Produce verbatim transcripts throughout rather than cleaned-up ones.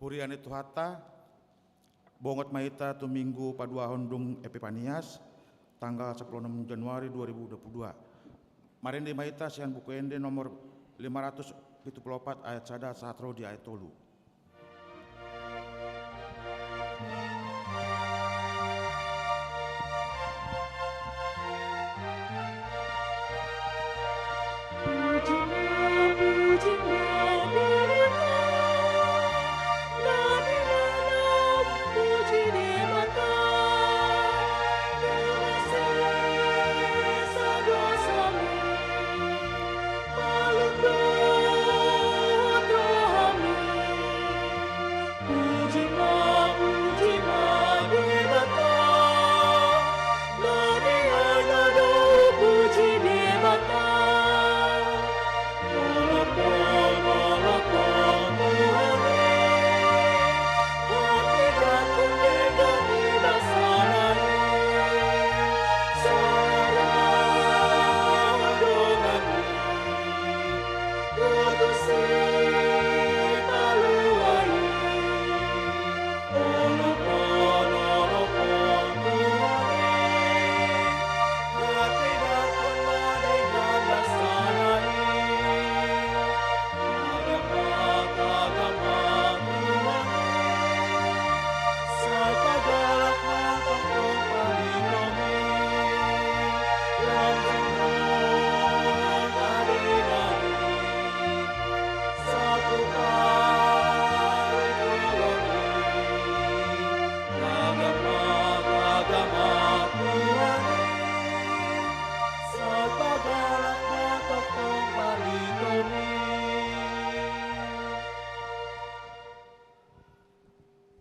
Huria ni Tuhanta, bongot ma hita tu Minggu paduahon dung Epipanias, tanggal sampulu onom Januari dua ribu dua puluh dua. Marende ma hita sian Buku Ende nomor lima ratus pitu pulu opat ayat sada sahat ro di ayat tolu.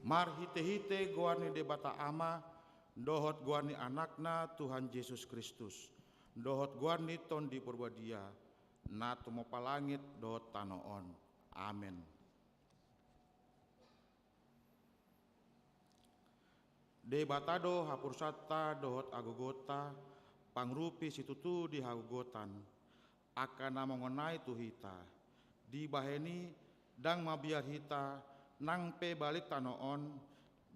Marhitehite goar ni Debata Ama, dohot goar ni Anakna Tuhan Jesus Kristus, dohot goar ni Tondi Porbadia, na tumompa langit dohot tano on. Amen. Debata do haporusanta dohot hagogoonta, pangurupi situtu di hagogotan, angka na mangonai tu hita. Dibahen i ndang mabiar hita nang pe balik tano on,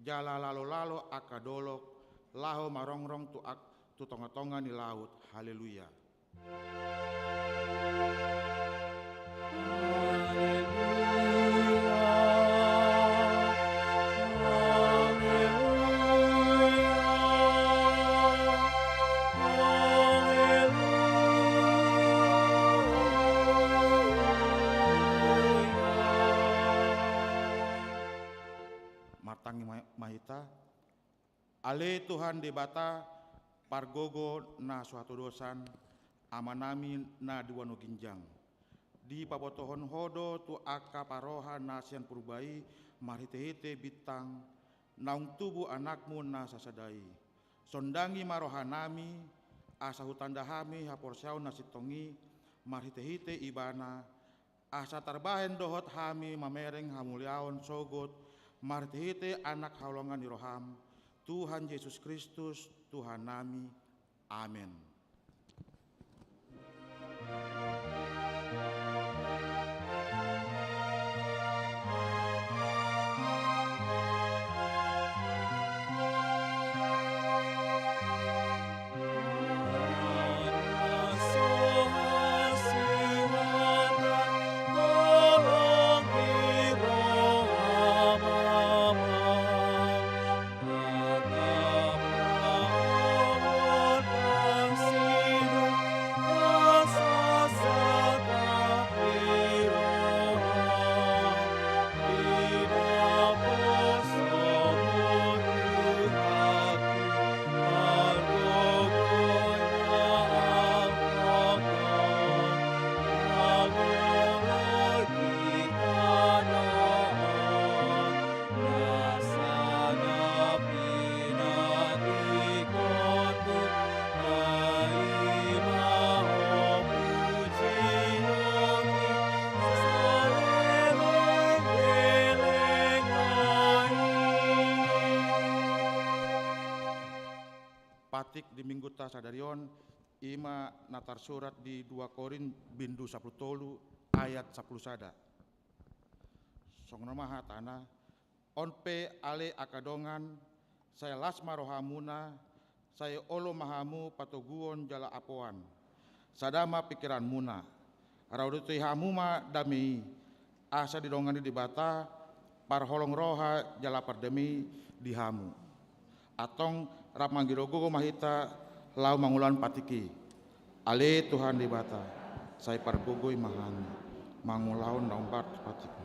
jala lalolalo angka dolok, laho marongrong tu ak-, tu tongatonga ni laut. Haleluya. Martangiang ma, ma hita. Ale Tuhan Debata, pargogo na so hatodosan, Amanami na di banua ginjang. Dipabotohon Ho do tu angka parroha na sian purba i marhitehite bintang, naung tubu Anakmu na sasada i. Sondangi ma rohanami, asa hutanda hami haporseaon na sintong i, marhitehite Ibana, asa tarbahen dohot hami mamereng hamuliaon sogot, marhitehite Anak haholongan ni roham, Tuhan Jesus Kristus, Tuhannami. Amen. Patik di Minggunta sadari on, i ma na tarsurat di dua Korint bindu sampulu tolu ayat sampulu sada. Songon on ma hatana, On pe ale angka dongan, sai las ma rohamuna, sai olo ma hamu patoguon jala apoan. Sada ma pingkiranmuna. Radothon hamu ma dame i, asa didongani Debata parholong roha jala pardame i di hamu. Antong rap manggogohi ma hita laho mangulahon patik i. Ale Tuhan Debata, sai pargogoi ma hami mangulahon na hombar tu patik i.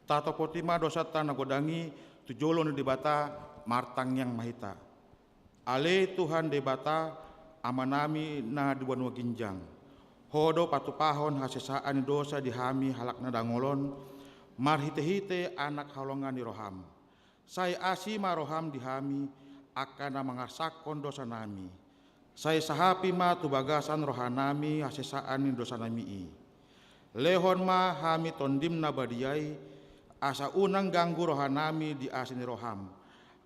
Tatopoti ma dosanta na godang i tu jolo ni Debata, martangiang ma hita. Ale Tuhan Debata, Amanami na di banua ginjang, Ho do patupahon hasesaan ni dosa di hami halak na dangol on, marhitehite Anak haholongan ni roham. Sai asi ma roham di hami, angka na mangarsangkon dosanami. Sai sahapi ma tu bagasan rohanami hasesaan ni dosanami i. Lehon ma hami Tondim na badia i, asa unang ganggu rohanami di asi ni roham.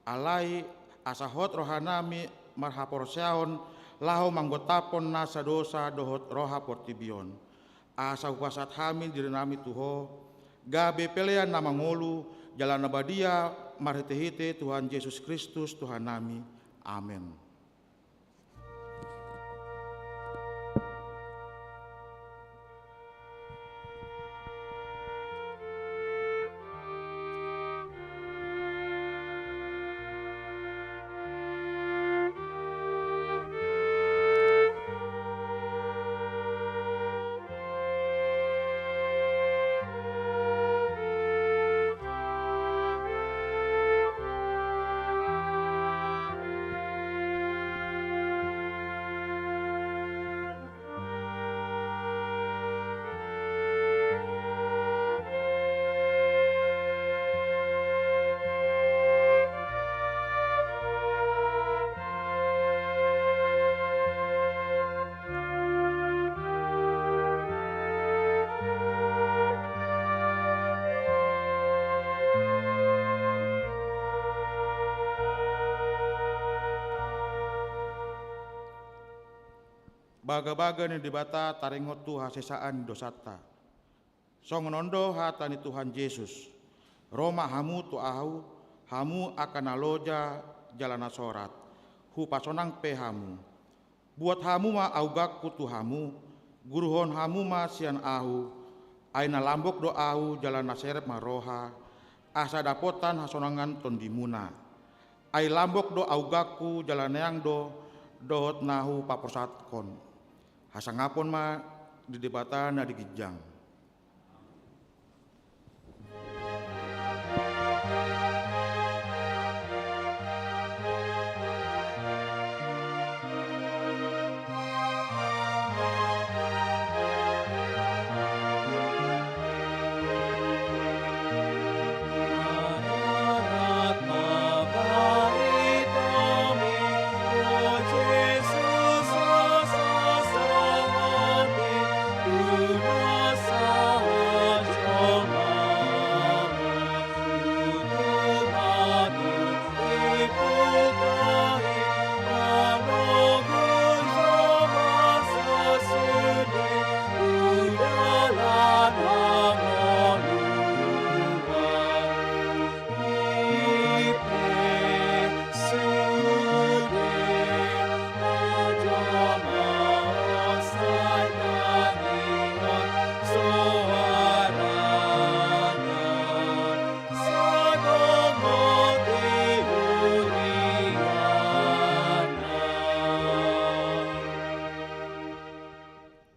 Alai asa hot rohanami marhaporseaon laho manggontaphon nasa dosa dohot roha portibi on. Asa hupasahat hami dirinami tu Ho, gabe pelean na mangolu, jala na badia, marhitehite Tuhan Jesus Kristus Tuhannami. Amen. Bagabaga ni Debata taringot tu hasesaan ni dosanta. Songon on do hata ni Tuhan Jesus: Ro ma hamu tu Ahu, hamu angka na loja jala na sorat, hupasonang pe hamu. Buat hamu ma augangku tu hamu, guruhon hamu ma sian Ahu, ai na lambok do Ahu jala na serep ma roha, asa dapotan hasonangan tondimuna. Ai lambok do augangku jala neang do dohot na hupasahathon. Hasangapon ma di Debata na di ginjang.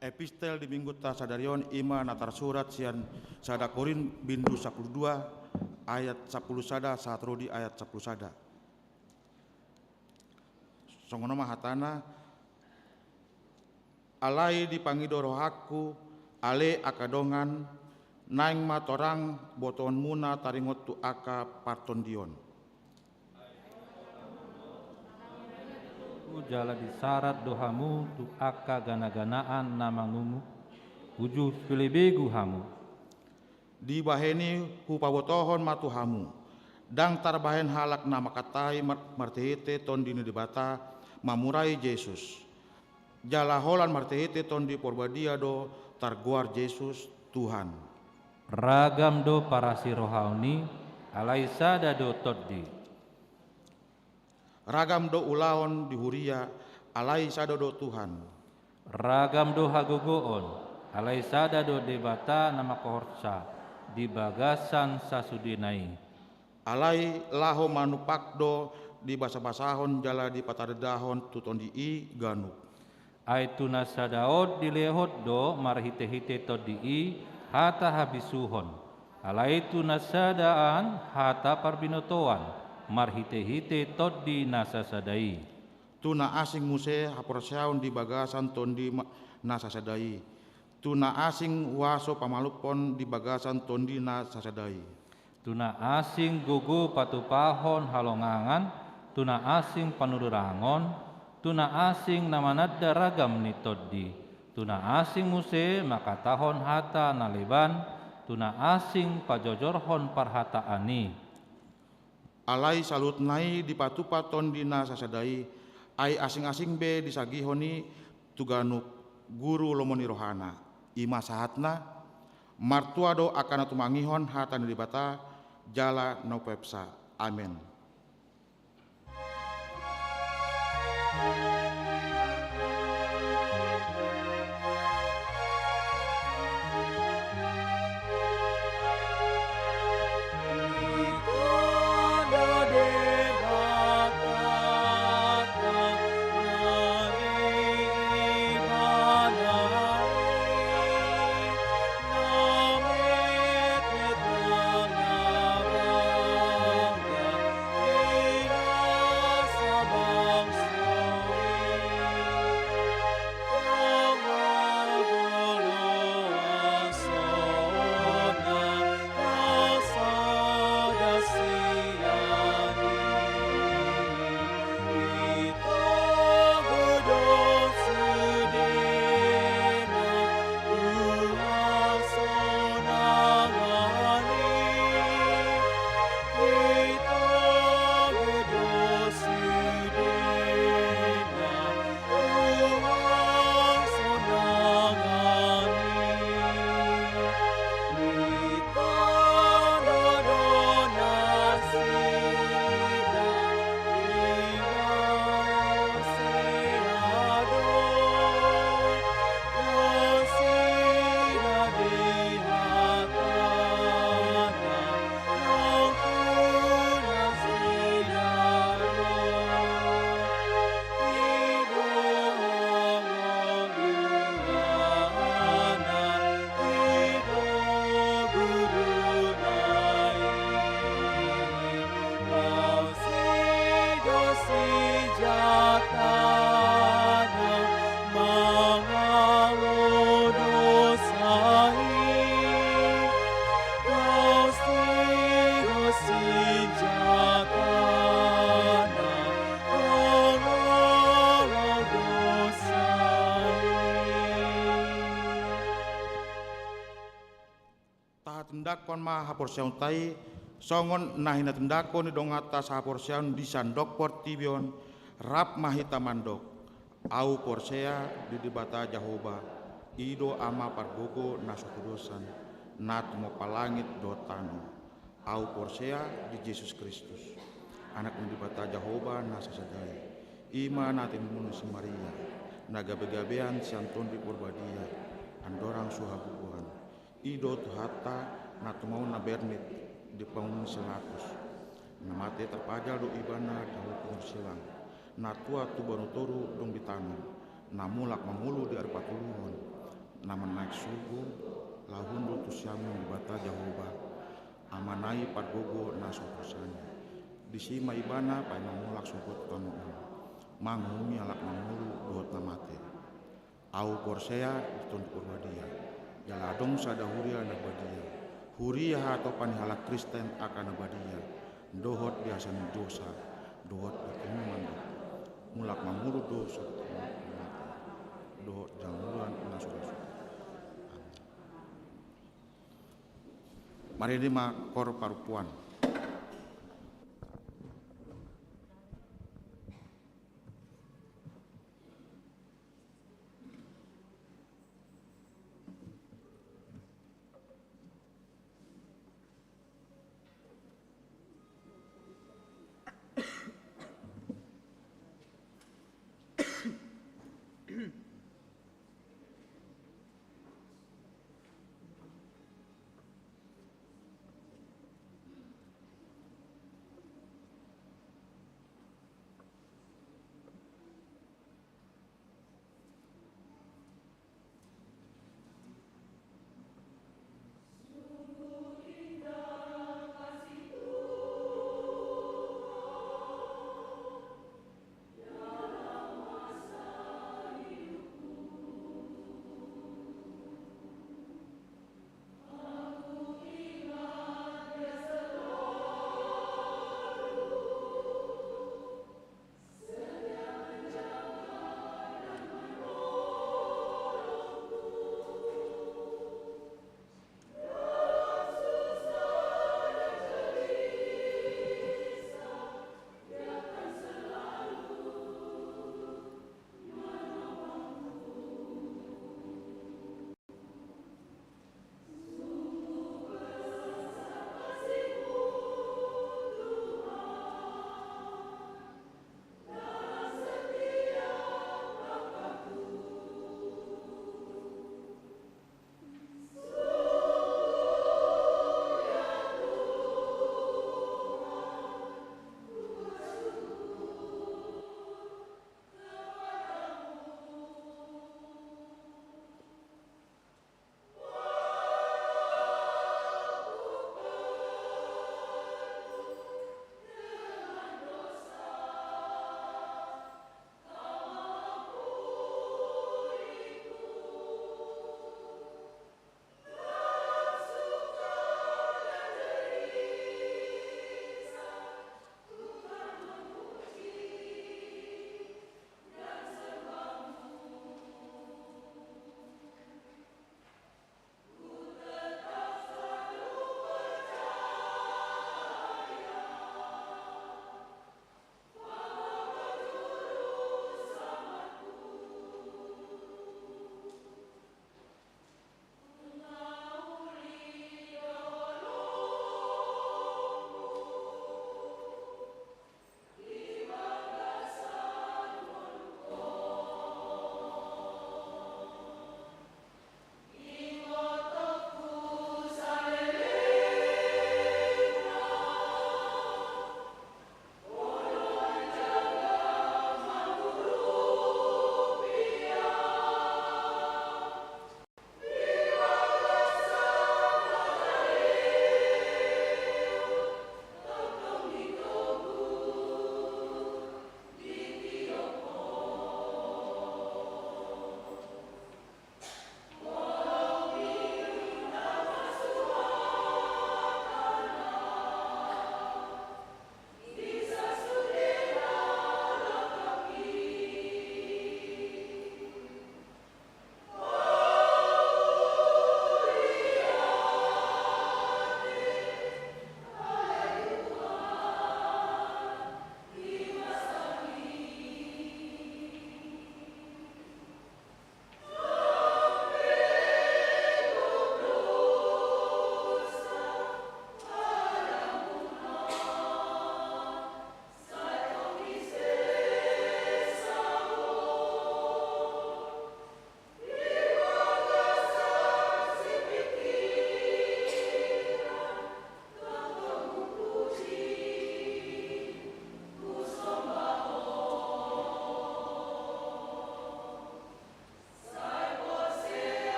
Epistel di minggunta sadari on i ma na tarsurat sian sada Korint bindu sampulu dua ayat sampulu sada sahat ro di ayat sampulu sada. Songon on ma hatana, alai dipangido rohangku, ale angka dongan, naeng ma torang botoonmuna taringot tu angka partondion. Jala disarat do hamu tu angka ganaganaan na mangumu, uju pele begu hamu. Dibahen i hupabotohon ma tu hamu, ndang tarbahen halak na mangkatai mar-, marhitehite Tondi ni Debata mamurai Jesus. Jala holan marhitehite Tondi Porbadia do targoar Jesus Tuhan. Ragam do parasirohaon i, alai sada do Tondi. Ragam do ulaon di huria, alai sada do Tuhan. Ragam do hagogoon, alai sada do Debata na mangkorhon di bagasan sasudena i. Alai laho manumpak do dibasabasahon jala dipatarindahon tu Tondi i ganup. Ai tu na sada on dilehon do marhitehite Tondi i hata habisuhon. Alai tu na sada an hata parbinotoan marhitehite Tondi na sasada i. Tu na asing muse haporseaon di bagasan Tondi ma-, na sasada i. Tu na asing huaso pamalumhon di bagasan Tondi na sasada i. Tu na asing gogo patupahon halongangan, tu na asing panururangon, tu na asing na mananda ragam ni Tondi, tu na asing muse mangkatahon hata na leban, tu na asing pajojorhon parhataan i. Alai saluhutna i dipatupa Tondi na sasada i, ai asing-asing be disagihon i tu ganup guru lomo ni rohana. I ma sahatna, martua do angka na tumangihon hata ni Debata jala na umpeopsa. Amen. Tindanghon ma haporseaonta i, songon na hinatindangkon ni donganta sahaporseaon di sandok portibi on, rap ma hita mandok: Ahu porsea di Debata Jahowa, i do Ama pargogo na so tudosan, na tumompa langit dohot tano. Ahu porsea di Jesus Kristus, Anak ni Debata Jahowa na sasada i, i ma na tinanduhon ni si Maria, na gabegabean sian Tondi Porbadia, andorang so habubuhan. I do Tuhanta, na tumaon na bernit di pangungun ni si Pilatus. Na mate tarpajal do Ibana di hahu pinarsilang. Na tuat tu banua toru dung ditanom. Na mulak mangolu di ari patoluhon. Na manaek surgo, laho hundul tu siamun ni Debata Jahowa, Amana i pargogo na so tudosan i. Disi ma Ibana paima mulak sogot tu tano on, manguhumi halak na mangolu dohot na mate. Ahu porsea di Tondi Porbadia, jala adong sada huria na badia. Huria hatopan ni halak Kristen angka na badia, dohot di hasesaan ni dosa, dohot di hatindangan dosa. Mulak mangolu do sogot tu na mate, dohot di hangoluan na so ra suda. Amin. Marende ma koor parompuan.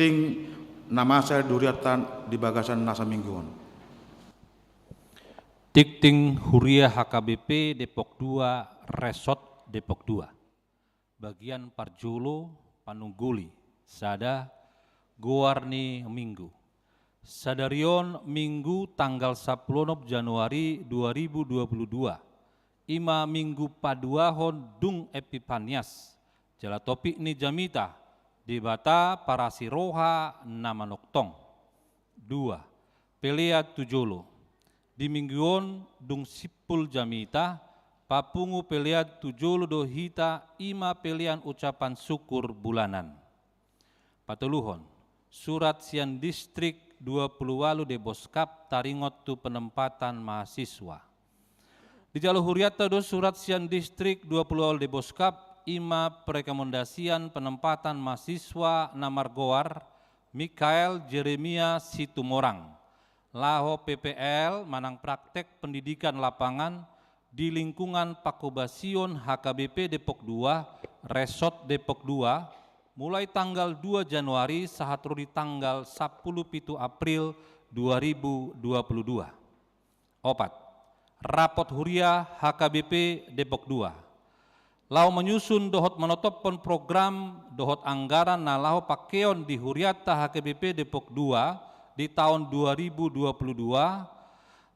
Tingting na masa di hurianta di bagasan na saminggu on. Tingting Huria H K B P Depok dua, Resort Depok dua. Bagian parjolo, panungguli, sada, goar ni minggu. Sadari on Minggu tanggal sampulu onom Januari dua ribu dua puluh dua, i ma Minggu paduahon dung Epipanias, jala topik ni jamita, Debata parasi roha na manongtong. Dua, pelean tu jolo. Di Minggu on dung simpul jamita, papungu pelean tu jolo do hita, i ma pelean ucapan syukur bulanan. Patoluhon, surat sian Distrik dua puluh ualu Deboskap taringot tu penempatan mahasiswa. Dijalo hurianta do surat sian Distrik dua puluh ualu Deboskap, i ma perekomendasian penempatan mahasiswa na margoar Mikael Jeremia Situmorang, laho P P L manang praktek pendidikan lapangan di lingkungan pangkobasion H K B P Depok dua, Resort Depok dua, mulai tanggal dua Januari sahat ro di tanggal sampulu pitu April dua ribu dua puluh dua. Opat, rapot huria H K B P Depok dua. Laho manyusun dohot manotophon program dohot anggaran na laho pangkeon di hurianta H K B P Depok dua di taon dua ribu dua puluh dua,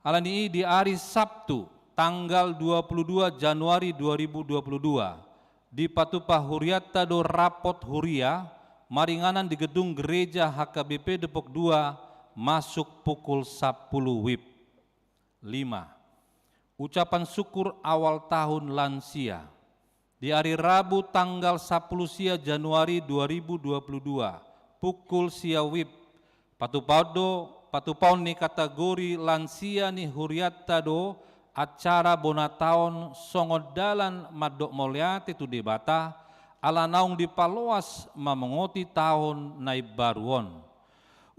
ala ni i di ari Sabtu tanggal dua puluh dua Januari dua ribu dua puluh dua, dipatupa hurianta do rapot huria maringanan di gedung gereja H K B P Depok dua masuk pukul sampulu wib. Lima, ucapan syukur awal tahun lansia. Di ari Rabu tanggal sampulu sia Januari dua ribu dua puluh dua, pukul sia wib, patupaon do, patupaon ni kategori lansia ni hurianta do acara bona taon songon dalan mandok mauliate tu Debata, ala naung dipaloas mamongoti taon na imbaru on.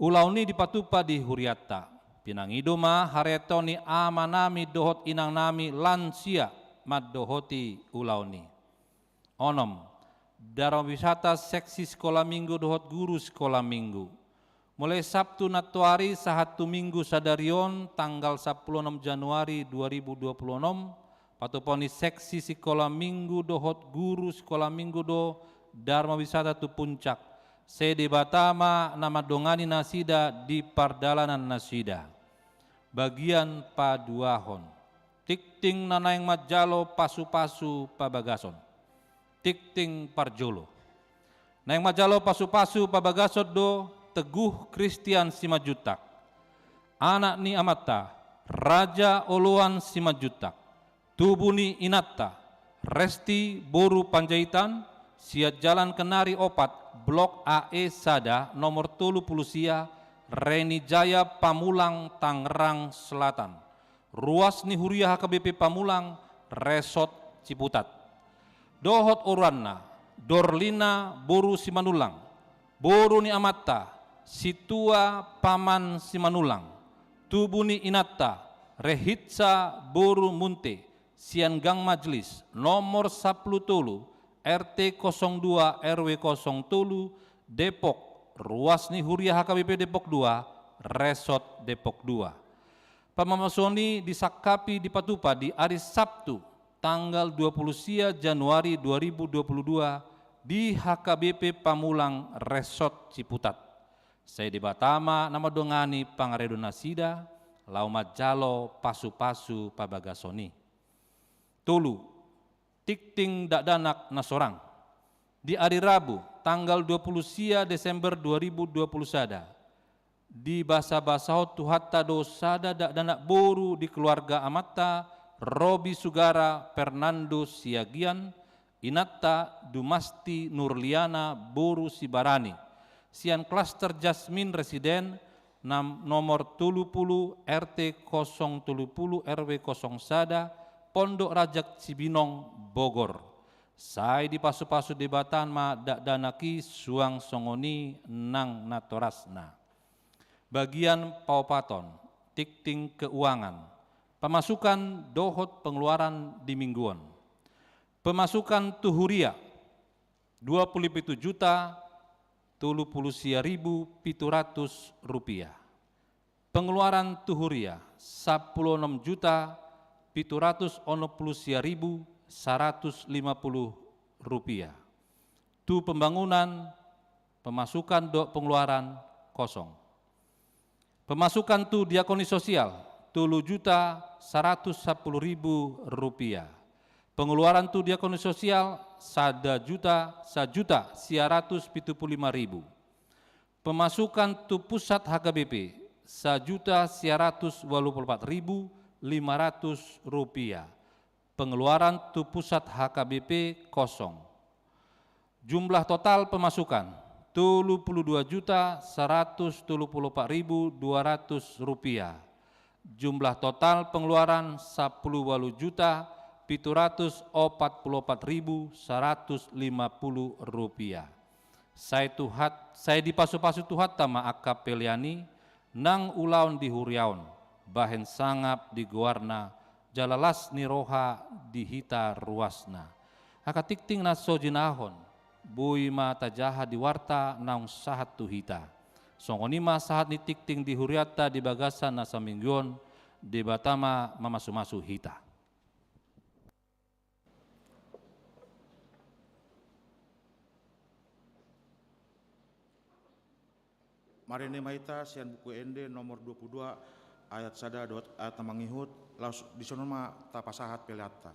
Ulaon i dipatupa di hurianta. Pinangido ma harento ni amanami dohot inangnami lansia mandohoti ulaon i. Onom, darmawisata seksi sikola minggu dohot guru sikola minggu. Mulai Sabtu nantoari sahat tu Minggu sadari on tanggal sampulu onom Januari dua ribu dua puluh onom, patupaon ni seksi sikola minggu dohot guru sikola minggu do darmawisata tu Puncak. Sai Debata ma na mandongani nasida di pardalanan nasida. Bagian paduahon. Tingting na naeng manjalo pasupasu pabagason. Tingting parjolo. Naeng manjalo pasupasu pabagason do Teguh Kristian Simanjuntak, anak ni amanta Raja Oloan Simanjuntak, tubu ni inanta Resti boru Panjaitan, sian Jalan Kenari opat, Blok A E sada, nomor tolu pulu sia, Reni Jaya Pamulang, Tangerang Selatan. Ruas ni huria H K B P Pamulang, Resort Ciputat. Dohot oroanna, Dorlina boru Simanullang, boru ni amanta Situa Paman Simanullang, tubu ni inanta Rehitsa boru Munte, sian Gang Majelis, nomor sampulu tolu, R T kosong dua, R W kosong tolu, Depok, ruas ni huria H K B P Depok dua, Resort Depok dua. Pamasupasu on i disangkapi dipatupa di ari Sabtu, tanggal dua pulu sia Januari dua ribu dua puluh dua, di H K B P Pamulang Resort Ciputat. Sai Debata ma na mandongani pangaredon nasida, laho manjalo pasupasu pabagason i. Tolu, tingting dakdanak na sorang. Di ari Rabu, tanggal dua pulu sia Desember dua ribu dua pulu sada, dibasabasahon Tuhanta do sada dakdanak boru di keluarga amanta Robi Sugara Fernando Siagian, inanta Dumasti Nurliana boru Sibarani, sian klaster Jasmine Residen, nam-, nomor tolu pulu, R T kosong tolu pulu, R W kosong sada, Pondok Raja Cibinong, Bogor. Sai dipasupasu Debata ma dakdanak i suang songon i nang natorasna. Bagian paopathon, tingting keuangan, pemasukan dohot pengeluaran di minggu on. Pemasukan tu huria, dua pulu pitu juta tolu pulu sia ribu pitu ratus rupiah. Pengeluaran tu huria, sampulu onom juta pitu ratus onom pulu sia ribu saratus lima pulu rupiah. Tu pembangunan, pemasukan dohot pengeluaran kosong. Pemasukan tu diakoni sosial, tolu juta saratus sampulu ribu rupiah. Pengeluaran tu diakoni sosial, sada juta, sajuta sia ratus pitu pulu lima ribu. Pemasukan tu pusat H K B P, sajuta sia ratus walu pulu opat ribu lima ratus rupiah. Pengeluaran tu pusat H K B P kosong. Jumlah total pemasukan, tolu pulu dua juta saratus tolu pulu opat ribu dua ratus rupiah. Jumlah total pengeluaran, sampulu walu juta pitu ratus opat pulu opat ribu saratus lima pulu rupiah. Sai Tuhan, sai dipasupasu Tuhanta ma angka pelean i, nang ulaon di huria on, bahen sangap di goarna, jala las ni roha di hita ruasna. Angka tingting na so jinahahon, boi ma tajaha di warta naung sahat tu hita. Songon i ma sahat ni tingting di hurianta di bagasan na saminggu on, Debata ma mamasumasu hita. Marende ma hita sian Buku Ende nomor dua pulu dua, ayat sada dohot ayat na mangihut, laos dison ma tapasahat peleanta.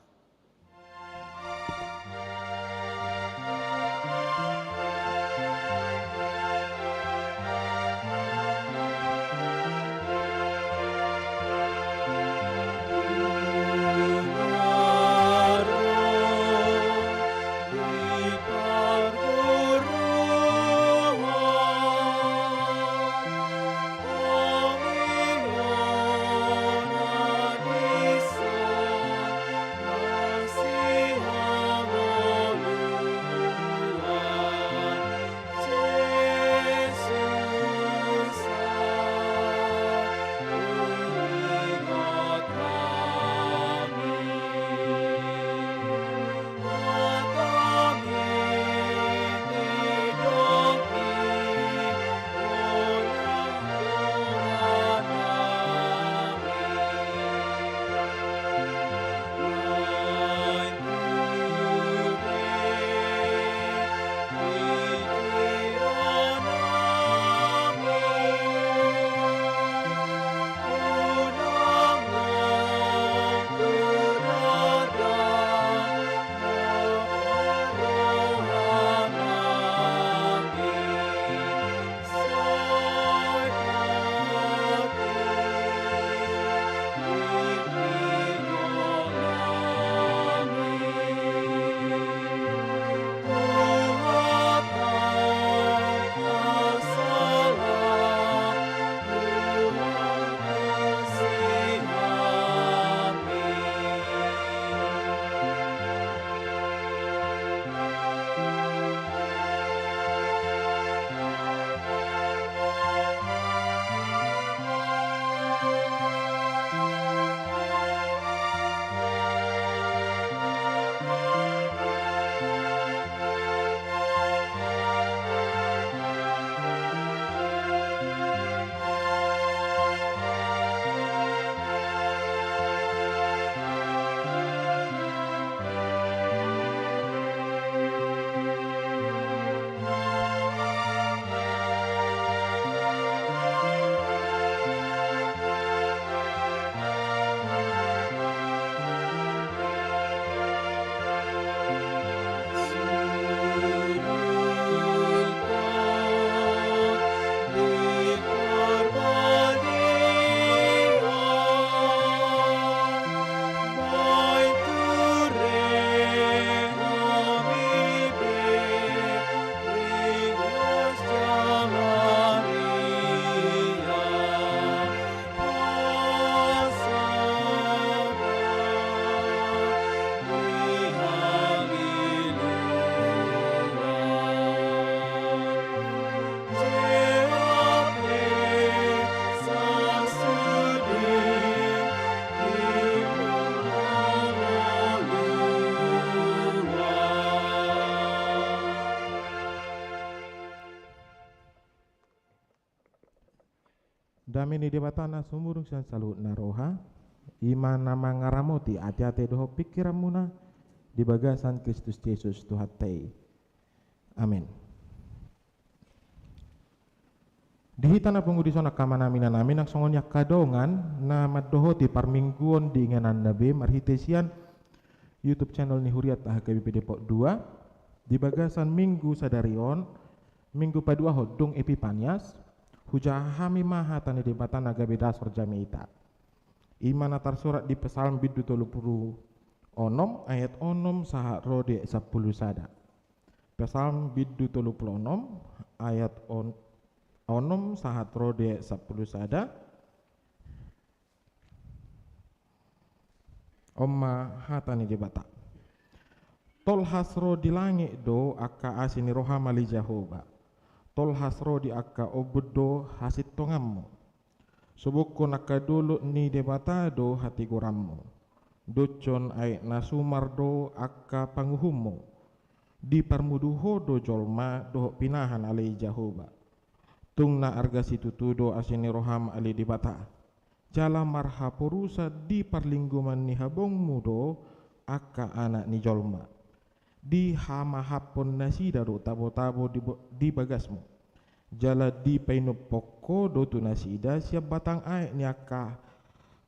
Dame ni Debata na sumurung sian saluhut na roha, i ma na mangaramoti ateate dohot pingkiranmuna di bagasan Kristus Jesus Tuhanta i. Amen. Di hita na pungu dison angka amanami, inanami, nang songon i angka dongan na mandohoti parmingguon di ingananna be marhite sian YouTube channel ni Huriata H K B P Depok dua, di bagasan minggu sadari on, minggu paduahon dung Epipanias, hujaha hami ma hata ni Debata na gabe dasor jamita. I ma na tarsurat di Psalm bindu tolu pulu onom ayat onom sahat ro di ayat sampulu sada. Psalm bindu tolu pulu onom ayat on-, onom sahat ro di ayat sampulu sada. On ma hata ni Debata. Tolhas ro di langit do angka asi ni roham ale Jahowa. Tolhas ro di angka ombun do hasintonganmu. Subukkon angka dolok ni Debata do hatigoranmu. Doshon aek na sumar do angka panguhummu. Diparmudu ho do jolma dohot pinahan ale Jahowa. Tung na arga situtu do asi ni roham ale Debata. Jala marhaporusan di parlinggoman ni habongmu do angka anak ni jolma. Dihamahaphon nasida do tabotabo di bo-, di bagasmu. Jala dipainuphon ho do tu nasida sian batang aek ni angka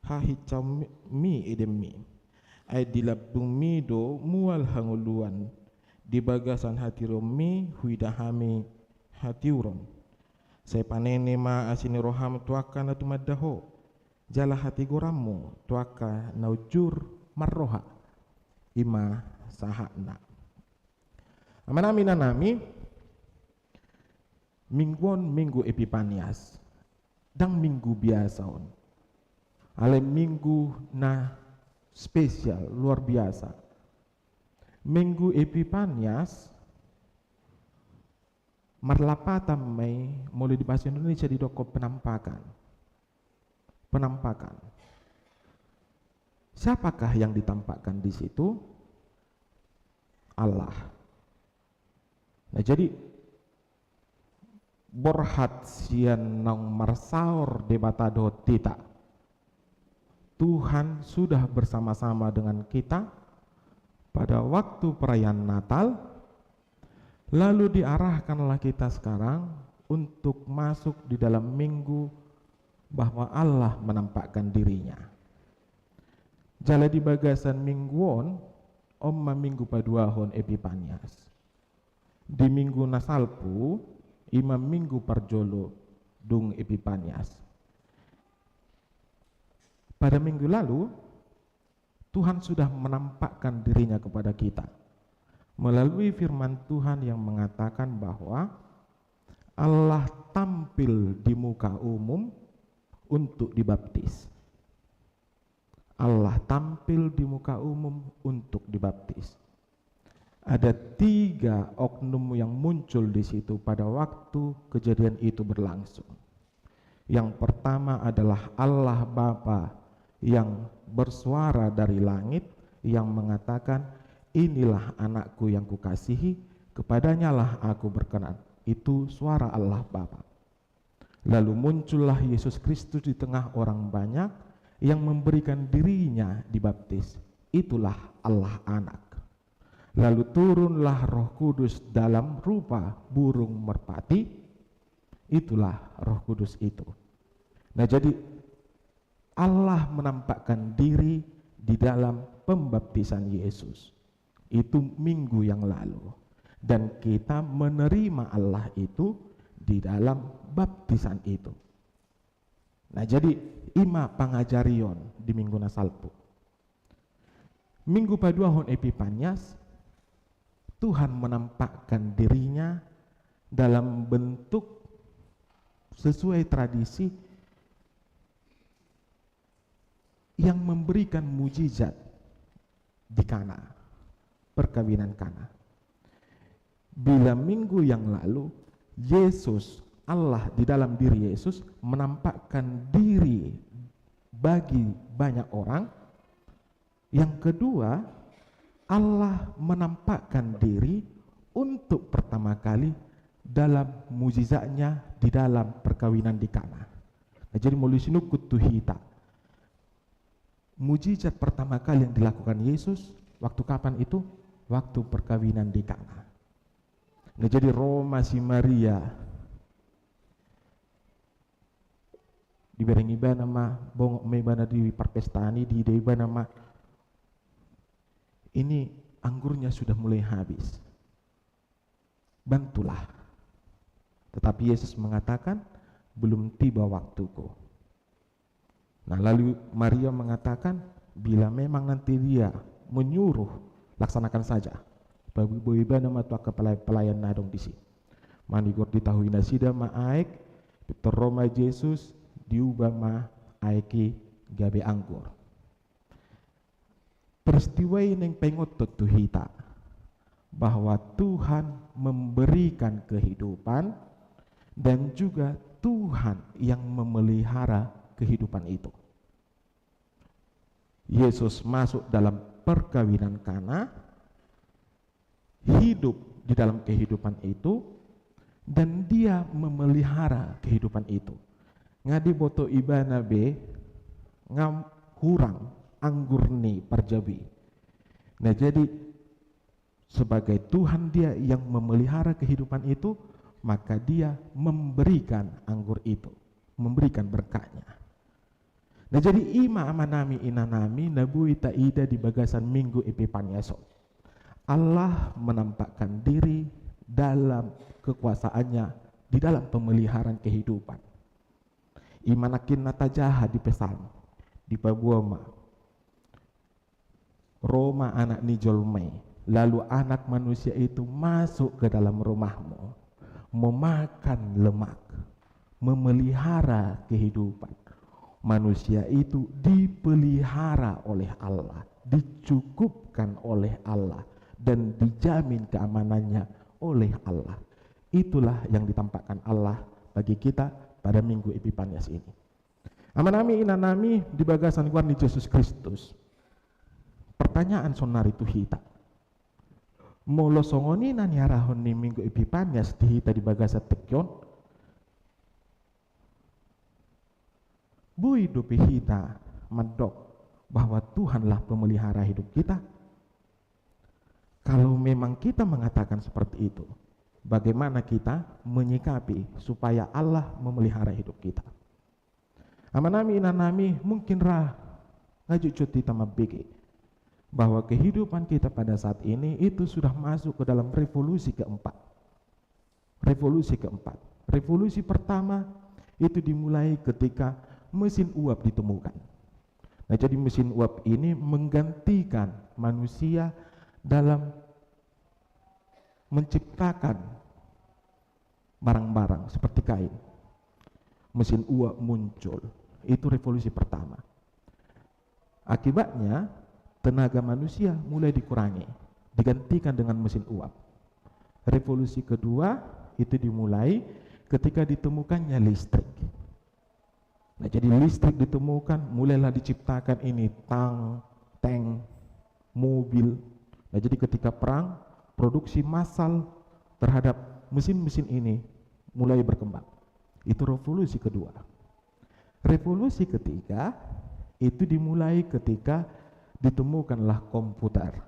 hahinsaonmi edengmi. Ai di lambungmi do mual hangoluan, di bagasan hatiuronmi huida hami hatiuron. Sai panene ma asi ni roham tu angka na tumanda ho, jala hatigoranmu tu angka na unjur marroha. I ma sahatna. Amanami, inanami, minggu on minggu Epipanias, ndang minggu biasa on. Alai minggu na spesial, luar biasa. Minggu Epipanias marlapatan ma i, molo di bahasa Indonesia didokhon penampakan. Penampakan. Siapakah yang ditampakkan di situ? Allah. Nah, jadi borhat sian naung marsaor Debata dohot hita. Tuhan sudah bersama-sama dengan kita pada waktu perayaan Natal, lalu diarahkanlah kita sekarang untuk masuk di dalam minggu bahwa Allah menampakkan diri-Nya. Jala di bagasan minggu on, on ma minggu paduahon Epipanias. Di minggu na salpu, i ma minggu parjolo dung Epipanias. Pada minggu lalu, Tuhan sudah menampakkan diri-Nya kepada kita melalui firman Tuhan yang mengatakan bahwa Allah tampil di muka umum untuk dibaptis. Allah tampil di muka umum untuk dibaptis. Ada tiga oknum yang muncul di situ pada waktu kejadian itu berlangsung. Yang pertama adalah Allah Bapa yang bersuara dari langit, yang mengatakan, "Inilah Anakku yang Kukasihi, kepada-Nyalah Aku berkenan." Itu suara Allah Bapa. Lalu muncullah Yesus Kristus di tengah orang banyak yang memberikan diri-Nya dibaptis. Itulah Allah Anak. Lalu turunlah Roh Kudus dalam rupa burung merpati. Itulah Roh Kudus itu. Nah, jadi Allah menampakkan diri di dalam pembaptisan Yesus. Itu minggu yang lalu. Dan kita menerima Allah itu di dalam baptisan itu. Nah, jadi i ma pangajarion di minggu na salpu. Minggu paduahon Epipanias, Tuhan menampakkan diri-Nya dalam bentuk sesuai tradisi yang memberikan mujizat di Kana, perkawinan Kana. Bila minggu yang lalu, Yesus, Allah di dalam diri Yesus menampakkan diri bagi banyak orang. Yang kedua, Allah menampakkan diri untuk pertama kali dalam mujizat-Nya di dalam perkawinan di Kana. Jadi molo sinungkun tu hita, mujizat pertama kali yang dilakukan Yesus waktu kapan itu? Waktu perkawinan di Kana. Nah, jadi ro ma si Maria, dibereng ibana ma, bongok ma ibana di parpestaan i, diida ibana ma, ini anggurnya sudah mulai habis. Bantulah. Tetapi Yesus mengatakan, "Belum tiba waktuku." Nah, lalu Maria mengatakan, "Bila memang nanti dia menyuruh, laksanakan saja." Paboa ibana ma tu angka pelayan-pelayan na adong disi. Manigor ditahui nasida ma aek, pintor ro ma Jesus, diubah ma aek i gabe anggur. Peristiwa i naeng paingothon tu hita bahwa Tuhan memberikan kehidupan dan juga Tuhan yang memelihara kehidupan itu. Yesus masuk dalam perkawinan Kana, hidup di dalam kehidupan itu, dan dia memelihara kehidupan itu. Nga diboto ibana be nga hurang anggur ni parjabu i. Nah, jadi sebagai Tuhan dia yang memelihara kehidupan itu, maka dia memberikan anggur itu, memberikan berkatnya. Nah, jadi i ma amanami inanami na boi taida di bagasan Minggu Epipanias on. Allah menampakkan diri dalam kekuasaannya di dalam pemeliharaan kehidupan. I ma nangkin na tajaha di Psalm, dipaboa ma, "Ro ma Anak ni jolma i, lalu Anak Manusia itu masuk ke dalam rumahmu, memakan lemak, memelihara kehidupan." Manusia itu dipelihara oleh Allah, dicukupkan oleh Allah, dan dijamin keamanannya oleh Allah. Itulah yang ditampakkan Allah bagi kita pada Minggu Epipanias ini. Amanami inanami di bagasan goar ni Jesus Kristus, pertanyaan sonari tu hita. Molo songon i na niarahon ni Minggu Epipanias di hita di bagasan tingki on, boi dope hita mandok bahwa Tuhanlah pemelihara hidup kita? Kalau memang kita mengatakan seperti itu, bagaimana kita menyikapi supaya Allah memelihara hidup kita? Amanami inanami, mungkin ra nga jotjot hita mambege bahwa kehidupan kita pada saat ini itu sudah masuk ke dalam revolusi keempat. Revolusi keempat. Revolusi pertama itu dimulai ketika mesin uap ditemukan. Nah, jadi mesin uap ini menggantikan manusia dalam menciptakan barang-barang seperti kain. Mesin uap muncul. Itu revolusi pertama. Akibatnya, tenaga manusia mulai dikurangi, digantikan dengan mesin uap. Revolusi kedua itu dimulai ketika ditemukannya listrik. Nah, jadi listrik ditemukan, mulailah diciptakan ini tang, tank, mobil. Nah, jadi ketika perang, produksi massal terhadap mesin-mesin ini mulai berkembang. Itu revolusi kedua. Revolusi ketiga itu dimulai ketika ditemukanlah komputer.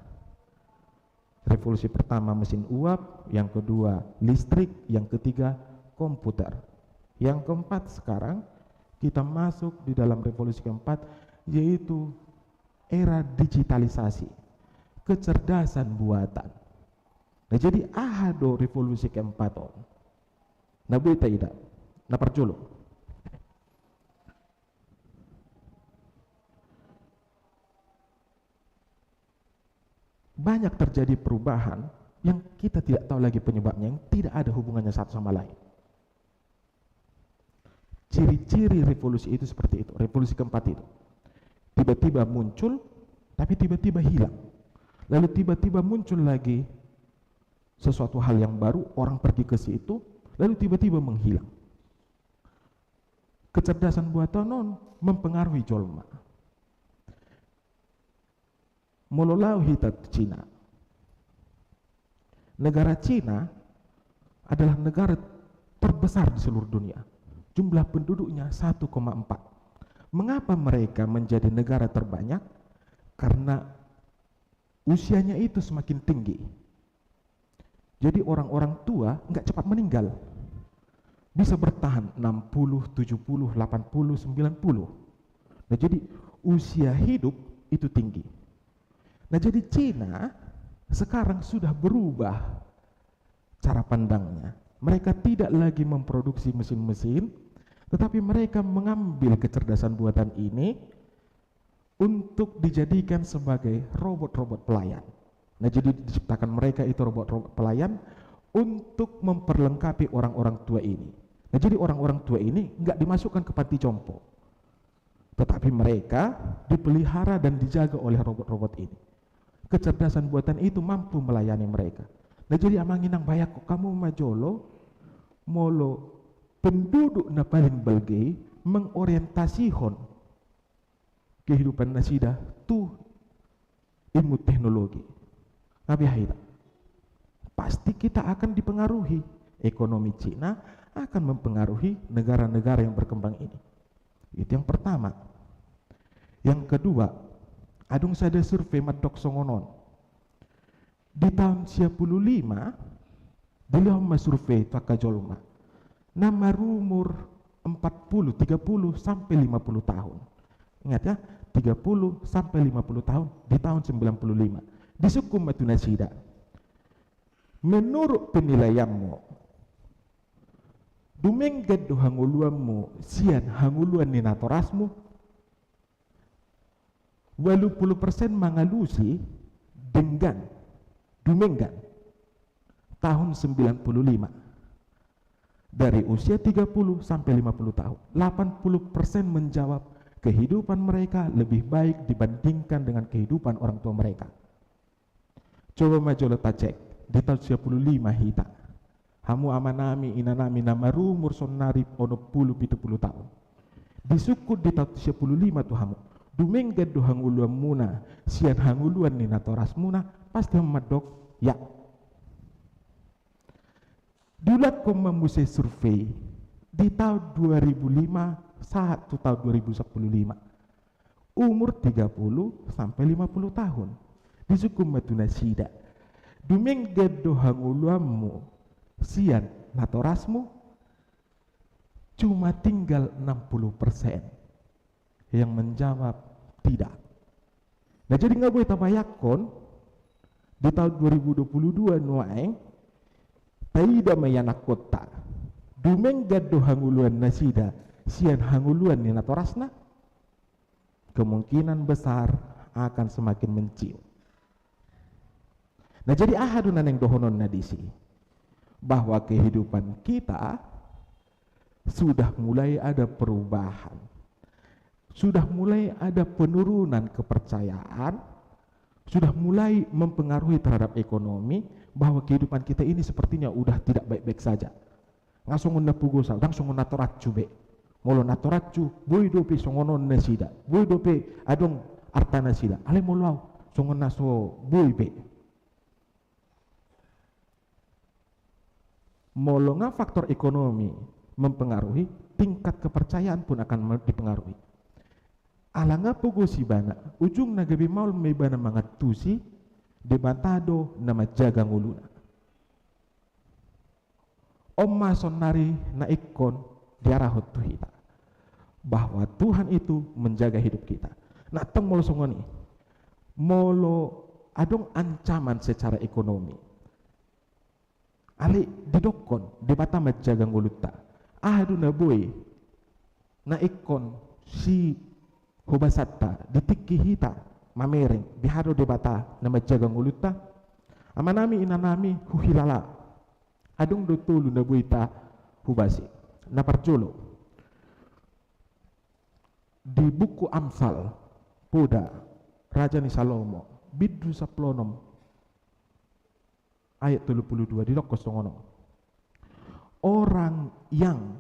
Revolusi pertama mesin uap, yang kedua listrik, yang ketiga komputer. Yang keempat, sekarang kita masuk di dalam revolusi keempat, yaitu era digitalisasi, kecerdasan buatan. Nah, jadi aha do revolusi keempat on? Na boi taida, na parjolo, banyak terjadi perubahan yang kita tidak tahu lagi penyebabnya, yang tidak ada hubungannya satu sama lain. Ciri-ciri revolusi itu seperti itu, revolusi keempat itu. Tiba-tiba muncul, tapi tiba-tiba hilang. Lalu tiba-tiba muncul lagi sesuatu hal yang baru, orang pergi ke situ, lalu tiba-tiba menghilang. Kecerdasan buatan on mempengaruhi jolma. Molo laho hita tu Cina. Negara Cina adalah negara terbesar di seluruh dunia. Jumlah penduduknya satu koma empat. Mengapa mereka menjadi negara terbanyak? Karena usianya itu semakin tinggi. Jadi orang-orang tua nggak cepat meninggal. Bisa bertahan enam puluh, tujuh puluh, delapan puluh, sembilan puluh. Nah, jadi usia hidup itu tinggi. Nah, jadi Cina sekarang sudah berubah cara pandangnya. Mereka tidak lagi memproduksi mesin-mesin, tetapi mereka mengambil kecerdasan buatan ini untuk dijadikan sebagai robot-robot pelayan. Nah, jadi diciptakan mereka itu robot-robot pelayan untuk memperlengkapi orang-orang tua ini. Nah, jadi orang-orang tua ini nggak dimasukkan ke panti jompo, tetapi mereka dipelihara dan dijaga oleh robot-robot ini. Kecerdasan buatan itu mampu melayani mereka. Nah, jadi amang inang, bayangkon hamu ma jolo, molo penduduk na paling balga i mengorientasihon kehidupan nasida tu ilmu teknologi. Nga beha hita? Pasti kita akan dipengaruhi. Ekonomi Cina akan mempengaruhi negara-negara yang berkembang ini. Itu yang pertama. Yang kedua, adong sada survei mandok songon on. Di taon sia pulu lima, dilehon ma survei tu angka jolma na marumur empat puluh, tiga puluh sampai lima puluh tahun. Ingat ya, tiga puluh sampai lima puluh tahun di taon sembilan puluh lima. Disungkun ma tu nasida, menurut penilaianmu, dumenggan do hangoluanmu sian hangoluan ni natorasmu? Ualu pulu persen mangalusi denggan, dumenggan, taon sembilan puluh lima. Dari usia tiga puluh sampai lima puluh tahun, delapan puluh persen menjawab kehidupan mereka lebih baik dibandingkan dengan kehidupan orang tua mereka. Coba ma jolo tacek, di taon sia pulu lima hita. Hamu amanami, inanami na marumur saonnari onom pulu, pitu pulu taon. Disungkun di taon sia pulu lima tu hamu, dumenggan do hangoluanmuna sian hangoluan ni natorasmuna? Pasti hamu mandok ya. Diulakhon ma muse survei di taon dua ribu lima sahat tu taon dua ribu sapulu lima. Umur tiga puluh sampai lima puluh tahun. Disungkun ma tu nasida, dumenggan do hangoluanmu sian natorasmu? Cuma tinggal enam puluh persen yang menjawab tidak. Nah, jadi nga boi tabayangkon di taon dua ribu dua pulu dua nuaeng, taida ma i anakkonta, dumenggan do hangoluan nasida sian hangoluan ni natorasna? Kemungkinan besar akan semakin menciut. Nah, jadi aha do na naeng dohononna disi? Bahwa kehidupan kita sudah mulai ada perubahan. Sudah mulai ada penurunan kepercayaan, sudah mulai mempengaruhi terhadap ekonomi, bahwa kehidupan kita ini sepertinya udah tidak baik-baik saja. Nga songon na pogos au, ndang songon na torancu be. Molo na torancu, boi dope songon on nasida, boi dope adong arta nasida. Alai molo au, songon na so boi be. Molo nga faktor ekonomi mempengaruhi, tingkat kepercayaan pun akan me-, dipengaruhi. Ala nga pogos ibana, ujungna gabe maol ma ibana mangantusi, Debata do na manjaga ngoluna. On ma saonnari na ingkon diarahon tu hita, bahwa Tuhan itu menjaga hidup kita. Nah, tong molo songon i, molo adong ancaman secara ekonomi, alai didokkon Debata manjaga ngolunta. Aha do na boi na ingkon sihobasanta di tingki hita mamereng, beha do Debata na manjaga ngolunta? Amanami, inanami, huhilala, adong do tolu na boi tahobasi. Na parjolo, di buku Amsal, poda Raja ni Salomo, bindu sampulu onom, ayat tolu pulu dua, didokkon songon on. Orang yang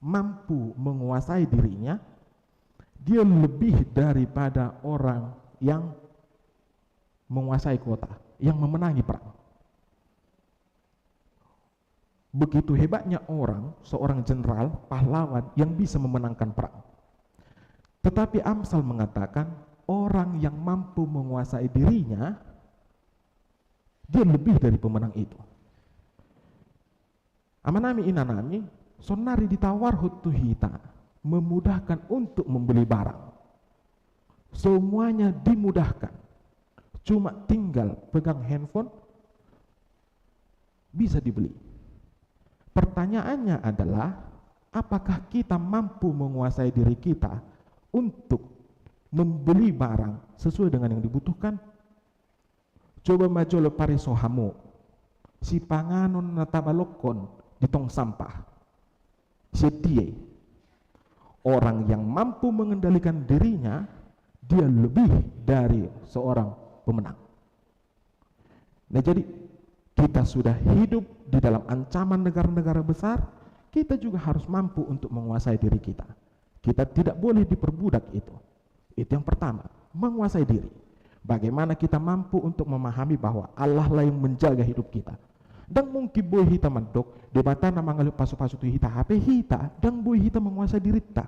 mampu menguasai dirinya, dia lebih daripada orang yang menguasai kota, yang memenangi perang. Begitu hebatnya orang, seorang jenderal, pahlawan yang bisa memenangkan perang. Tetapi Amsal mengatakan, orang yang mampu menguasai dirinya, dia lebih dari pemenang itu. Amanami, inanami, sonari ditawarhon tu hita, memudahkan untuk membeli barang. Semuanya dimudahkan. Cuma tinggal pegang handphone, bisa dibeli. Pertanyaannya adalah, apakah kita mampu menguasai diri kita untuk membeli barang sesuai dengan yang dibutuhkan? Coba ma jolo pariso hamu, sipanganon na tabalokkon di tong sampah. Sian dia i? Orang yang mampu mengendalikan dirinya, dia lebih dari seorang pemenang. Nah, jadi kita sudah hidup di dalam ancaman negara-negara besar, kita juga harus mampu untuk menguasai diri kita. Kita tidak boleh diperbudak itu. Itu yang pertama, menguasai diri. Bagaimana kita mampu untuk memahami bahwa Allah lah yang menjaga hidup kita. Ndang mungkin boi hita mandok, Debata na mangalehon pasu-pasu tu hita, hape hita, ndang boi hita menguasai dirinta.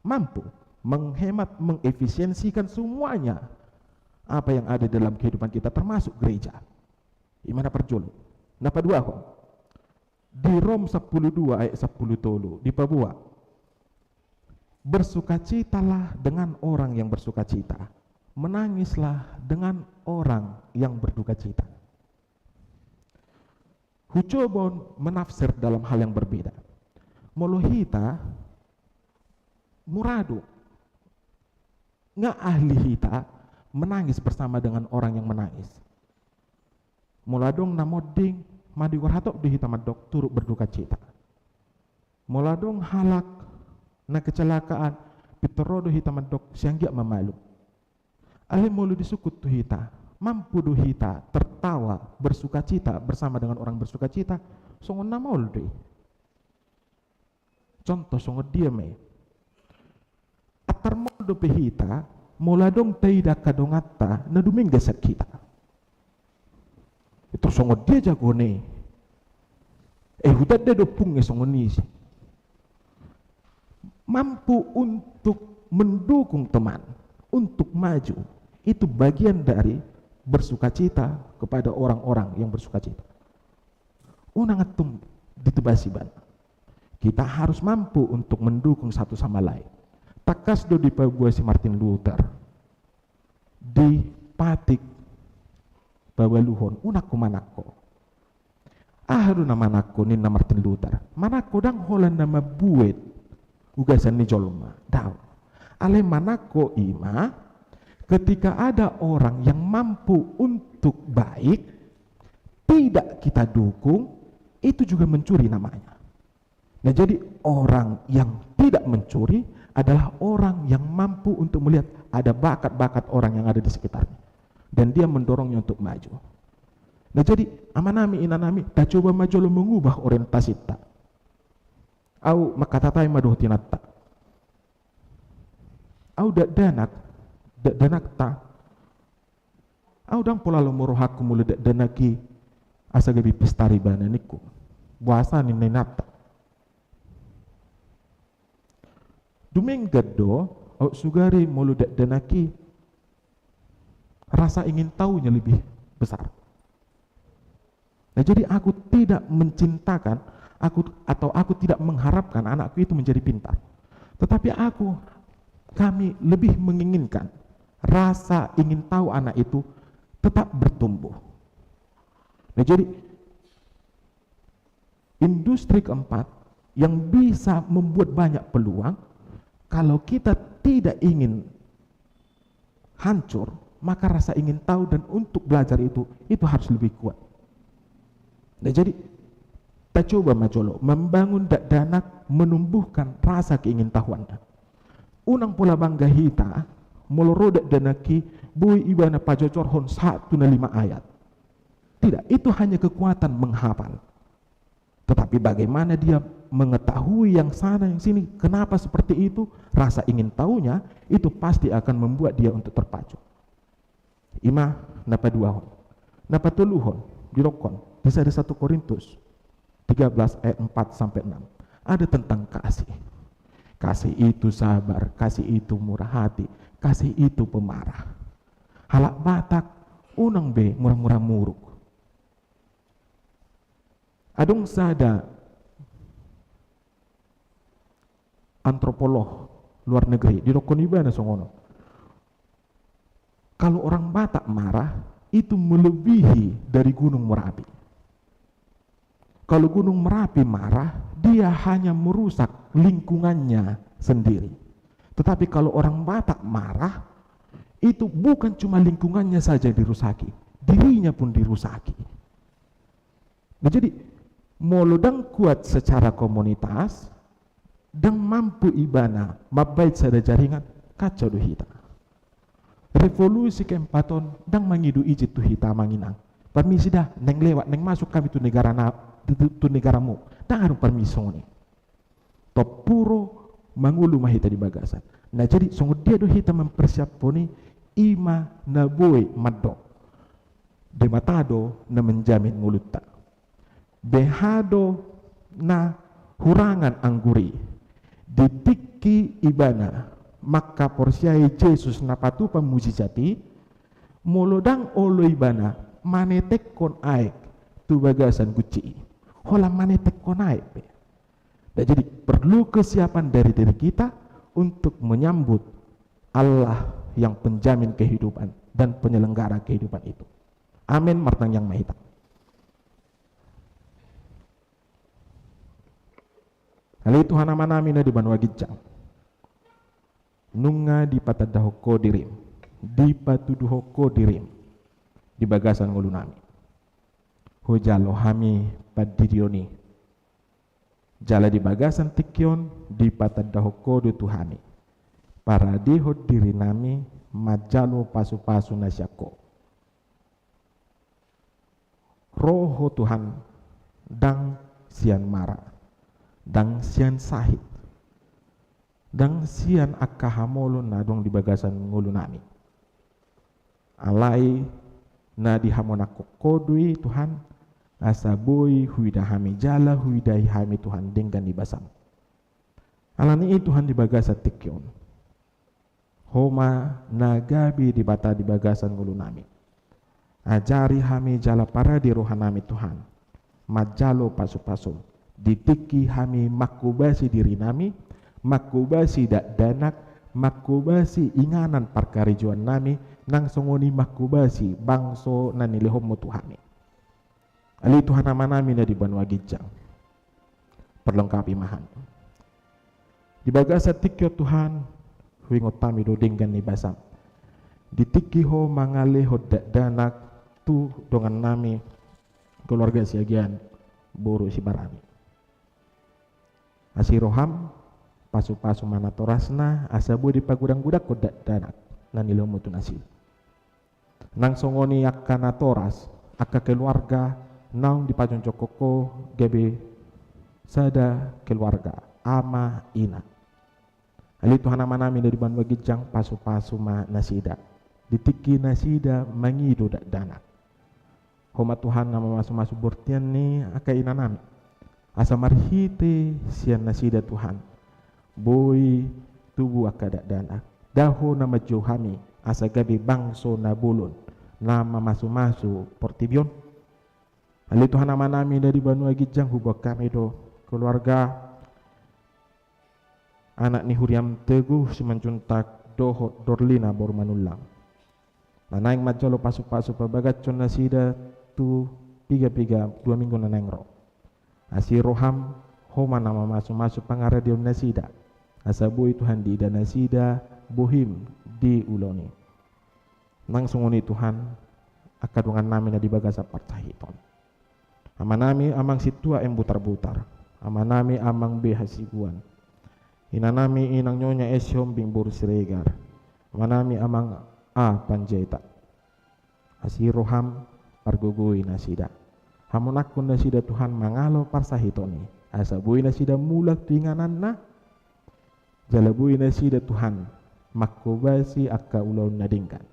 Mampu menghemat, mengefisiensikan semuanya apa yang ada dalam kehidupan kita, termasuk gereja. I ma na parjolo. Na paduahon, di Rom sampulu dua ayat sampulu tolu, dipaboa: Bersukacitalah dengan orang yang bersukacita, menangislah dengan orang yang berdukacita. Hucoba on menafsir dalam hal yang berbeda. Molo hita, mura do, nga ahli hita menangis bersama dengan orang yang menangis. Molo adong na monding, manigor hatop do hita mandok turut berdukacita. Molo adong halak na kecelakaan, pintor ro do hita mandok sai anggiat ma malum. Alai molo disungkun tu hita, mampu do hita tertawa, bersukacita bersama dengan orang bersukacita? Songon na maol do i. Contoh songon dia ma i? Antar maol dope hita molo adong taida angka donganta na dumenggan sian hita. Itu songon dia jagona i? Eh, hutanda do ompungna songon i. Mampu untuk mendukung teman untuk maju, itu bagian dari bersukacita kepada orang-orang yang bersukacita. Unang antum ditebasi ibana. Kita harus mampu untuk mendukung satu sama lain. Tangkas do dipaboa si Martin Luther. Dipatik pabaluhon, unang humanangko. Aha do na manangko, ninna Martin Luther? Manangko ndang holan na mambuat ugasan ni jolma, daong. Alai manangko i ma, ketika ada orang yang mampu untuk baik, tidak kita dukung, itu juga mencuri namanya. Nah, jadi orang yang tidak mencuri adalah orang yang mampu untuk melihat ada bakat-bakat orang yang ada di sekitarnya. Dan dia mendorongnya untuk maju. Nah, jadi amanami, inanami, tacoba ma jolo mengubah orientasinta. Au mangkatatai ma dohot inanta. Au dakdanak, dakdanakta. Au ndang pola lomo rohangku molo dakdanak i asa gabe pistar ibana ningku. Boasa ninna inanta. Dumenggan do au sugari molo dakdanak i rasa ingin tahunya lebih besar. Nah, jadi aku tidak mencintakan, aku, atau aku tidak mengharapkan anakku itu menjadi pintar. Tetapi aku, kami lebih menginginkan rasa ingin tahu anak itu tetap bertumbuh. Nah, jadi industri keempat yang bisa membuat banyak peluang, kalau kita tidak ingin hancur, maka rasa ingin tahu dan untuk belajar itu, itu harus lebih kuat. Nah, jadi, tacoba ma jolo membangun dakdanak, menumbuhkan rasa keingintahuannya. Unang pola bangga hita molo ro dakdanak i boi ibana pajojorhon sahat tu na lima ayat. Tidak, itu hanya kekuatan menghafal. Tetapi bagaimana dia mengetahui yang sana, yang sini, kenapa seperti itu, rasa ingin tahunya itu pasti akan membuat dia untuk terpacu. I ma na paduahon. Na patoluhon, didokkon di sada satu Korintus. tiga belas ayat empat sampai enam. Ada tentang kasih. Kasih itu sabar, kasih itu murah hati, kasih itu pemarah. Halak Batak unang be murah-murah muruk. Adong sada antropolog luar negeri, didokkon ibana songon on. Kalau orang Batak marah, itu melebihi dari Gunung Merapi. Kalau Gunung Merapi marah, dia hanya merusak lingkungannya sendiri. Tetapi kalau orang Batak marah, itu bukan cuma lingkungannya saja dirusaki, dirinya pun dirusaki. Nah, jadi, molo ndang kuat secara komunitas, ndang mampu ibana mambahen sada jaringan, kacau do hita. Revolusi keempat on ndang mangido izin tu hita, amang inang. Parmisi da, naeng lewat, naeng masuk hami tu negara na, tu, tu, tu negaramu. Ndang adong parmisi songon i. Tompuru mangolu ma hita di bagasan. Nah, jadi songon dia do hita mempersiaphon i, i ma na boi mandok. Debata do na menjamin ngolunta. Beha do na hurangan anggur i. Di tingki ibana mangkaporseai Jesus na patupa mujizat i, molo ndang olo ibana manetekhon aek tu bagasan gunci i. Holan manetekhon aek be. Nah, jadi perlu kesiapan dari diri kita untuk menyambut Allah yang penjamin kehidupan dan penyelenggara kehidupan itu. Amin. Martangiang ma hita. Ale Tuhan Amanami na di banua ginjang, nunga dipatandahon Ho dirim, dipatuduhon Ho dirim di bagasan ngolunami. Hujalo hami pandidion i. Jala di bagasan tingki on dipatandahon Ho do tu hami, paradehon dirinami manjalo pasupasu na sian Ho. Ro Ho Tuhan, ndang sian mara, ndang sian sahit, ndang sian angka hamolon na adong di bagasan ngolunami. Alai na dihamonangkon Ho do i Tuhan, asa boi huida hami jala huidai hami Tuhan denggan ni basam. Alani i Tuhan di bagasan tingki on, Ho ma na gabe Debata di bagasan ngolunami. Ajari hami jala parade rohanami Tuhan manjalo pasupasum. Di tingki hami manghobasi dirinami, manghobasi dakdanak, manghobasi inganan parkarejoannami, nang songon i manghobasi bangso na nilehonmu tu hami. Ale Tuhan Amanami na di banua ginjang, perlengkapi ma hami. Di bagasan tingki on Tuhan, huingot hami do denggan ni basam. Di tingki Ho mangalehon dakdanak tu dongannami keluarga Siagian boru Sibarani. Asi roham, pasupasu ma natorasna, asa boi dipagodanggodanghon dakdanak na nilehonmu tu nasida. Nang songon i angka natoras, angka keluarga naung dipajongjongkon Ho gabe sada keluarga, ama, ina. Ale Tuhan Amanami na di banua ginjang, pasupasu ma nasida di tingki nasida mangido dakdanak. Ho ma Tuhan na mamasumasu bortian ni angka inanami, asa marhite sian nasida Tuhan boi tubu angka dakdanak. Da Ho na manjou hami asa gabe bangso na bolon na mamasumasu portibi on. Ale Tuhan Amanami na di banua ginjang, huboan hami do keluarga anak ni huriam Teguh Simanjuntak dohot Dorlina boru Manullang, na naeng manjalo pasupasu pabagashon nasida tu pigapiga dua minggu na naeng ro. Asi roham, Ho ma na mamasumasu pangaradeon nasida, asa boi Tuhan diida nasida bohim di ulaon i. Nang songon i Tuhan, angka dongannami na di bagasan parsahiton. Amanami amang Sintua M Butarbutar, amanami amang B Hasibuan, inanami inang Nyonya S Sihombing boru Siregar, amanami amang A Panjaitan. Asi roham, pargogoi nasida. Hamonangkon nasida Tuhan mangalo parsahiton i, asa boi nasida mulak tu ingananna, jala boi nasida Tuhan manghobasi angka ulaon na denggan,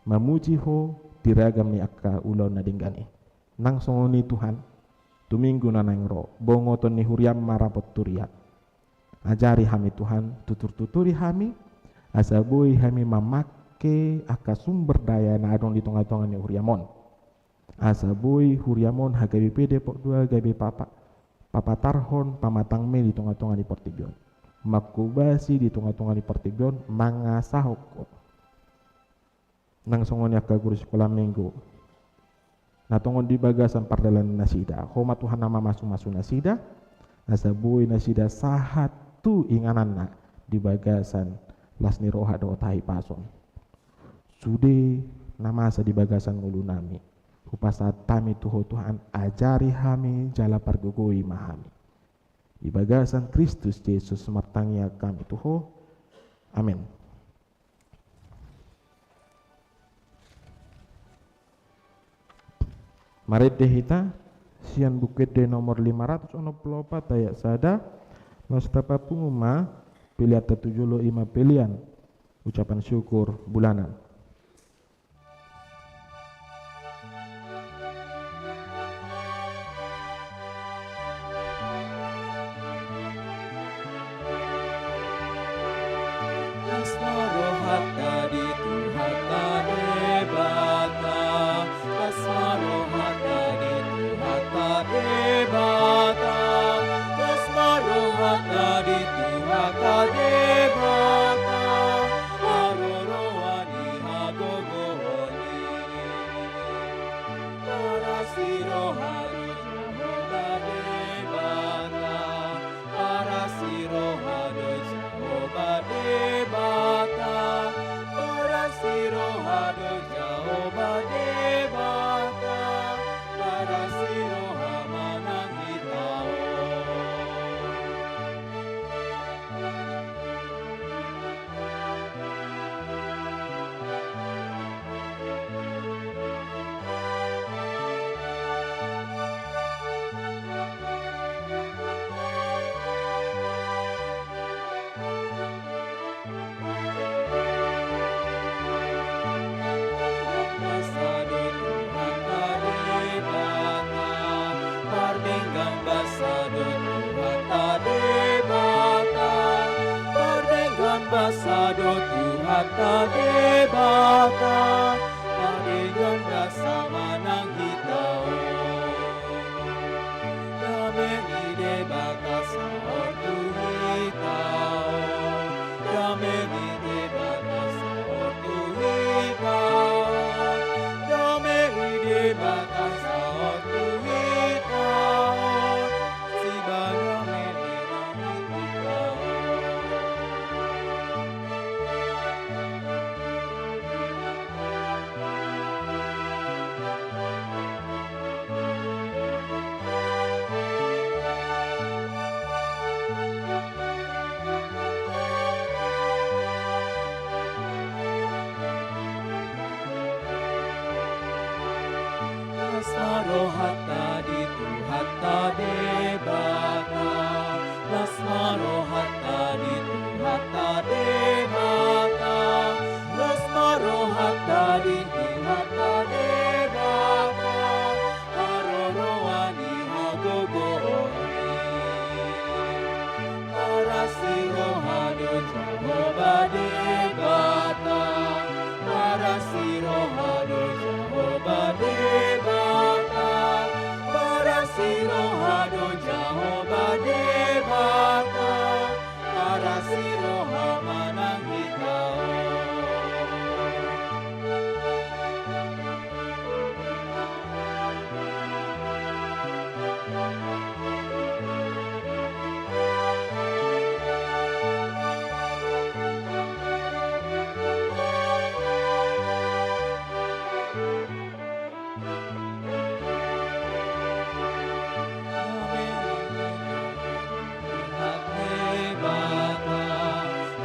mamuji Ho di ragam ni angka ulaon na denggan i. Nang songon i Tuhan, tu minggu na naeng ro, bongoton ni huriam ma rapot tu huria. Ajari hami Tuhan, tutur-tuturi hami, asa boi hami mamangke angka sumber daya na adong di tonga-tonga ni huriam on. Asa boi huriam on hagabe pe depot dua gabe papa, papatarhon pamatangmi di tonga-tonga ni portibi on. Mangkobasi di tonga-tonga ni portibi on mangasahon Ho. Nang songon i angka guru sikola minggu na tongon di bagasan pardalanan nasida, Ho ma Tuhan na mamasu-masu nasida, asa boi nasida sahat tu ingananna di bagasan las ni roha dohot hahipason. Sude na masa di bagasan ngolunami, hupasahat hami tu Ho Tuhan, ajari hami jala pargogoi ma hami. Di bagasan Kristus Jesus martangiang hami tu Ho. Amen. Marende hita sian Buku Ende nomor lima ratus onom pulu opat ayat sada, laos tapapungu ma pelean ta tu jolo, i ma pelean ucapan syukur bulanan. Las ma rohanta di Tuhanta Debata, las ma rohanta di Tuhanta Debata, las ma rohanta di Tuhanta Debata, haroroan ni hagogoon i. Paras ni roha do Jahowa Debata, paras ni roha do Jahowa Debata, paras ni roha do Jahowa Debata, paras ni roha manang hita on. Basa do Tuhanta Debata, pardenggan basa do Tuhanta Debata, pardenggan basa do Tuhanta Debata, pardenggan basa manang hita on. Dame ni Debata sahat tu hita on. Dame ni Debata sahat tu hita on. Dame ni Debata sahat tu hita on. Sibana mele na hita on. Las ma rohanta di Tuhanta Debata, las ma rohanta di Tuhanta Debata, las ma rohanta di Tuhanta Debata, haroroan ni hagogoon i. Paras ni roha do Jahowa Debata, paras ni roha do Jahowa Debata, paras ni roha do Jahowa Debata, paras ni roha manang hita on. Debata,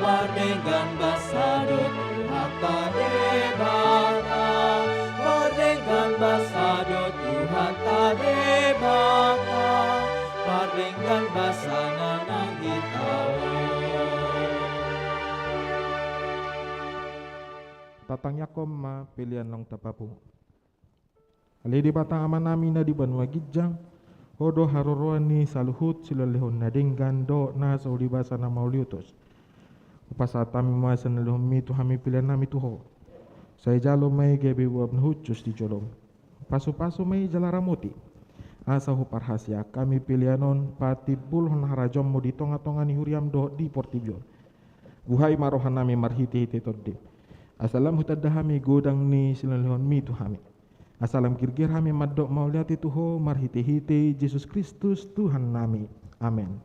pardenggan basa do Tuhanta Debata, pardenggan basa do Tuhanta Debata, pardenggan basa manang hita on. Tatangiangkon ma pelean naung tapapungu. Ale Debata Amanami na di banua ginjang, Ho do haroroan ni saluhut silehonlehon na denggan dohot na so uli basa na mauliutus. Hupasahat hami ma silehonlehonmi tu hami pelean nami tu Ho. Sai jalo ma i gabe uap na hushus di jolom. Pasupasu ma i jala ramoti. Asa huparhaseang hami pelean on patimbulhon harajaonmu di tongatonga ni huriam dohot di portibi on. Buhai ma rohanami marhitehite Tondim. Asa lam hutanda hami godang ni silehonlehonmi tu hami. Asa lam girgir hami mandok mauliate tu Ho marhitehite Jesus Kristus Tuhannami. Amen.